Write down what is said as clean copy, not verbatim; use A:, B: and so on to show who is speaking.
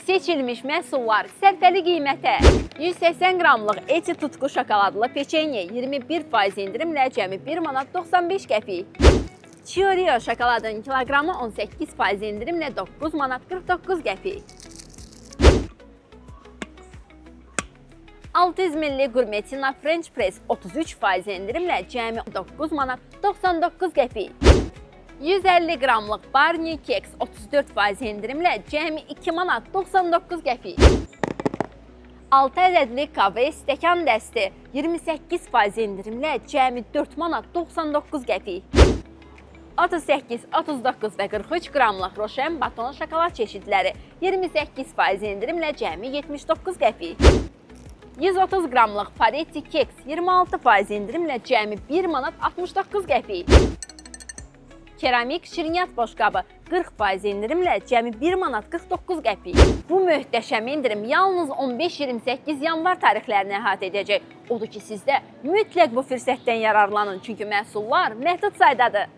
A: Seçilmiş məhsullar sərfəli qiymətə. 180 qramlıq Eti Tutku şokoladlı peçenye 21% endirimlə cəmi 1 manat 95 qəpik. Cheerio şokoladın kiloqramı 18% endirimlə 9 manat 49 qəpik. 600 milli Qurmetina French Press 33% endirimlə cəmi 9 manat 99 qəpik. 150 qramlıq Barney Keks 34% endirimlə cəmi 2 manat 99 qəpik. 6 ədədli KV stəkan dəsti 28% endirimlə cəmi 4 manat 99 qəpik. 38, 39 və 43 qramlıq Roşen baton şokolad çeşidləri 28% endirimlə cəmi 79 qəpik. 130 qramlıq Paretti keks 26% endirimlə cəmi 1 manat 69 qəpik. Keramik şirniyyat boşqabı 40% endirimlə cəmi 1 manat 49 qəpik. Bu möhtəşəm endirim yalnız 15-28 yanvar tarixlərini əhatə edəcək. Odur ki, sizdə mütləq bu fürsətdən yararlanın, çünki məhsullar məhdud saydadır.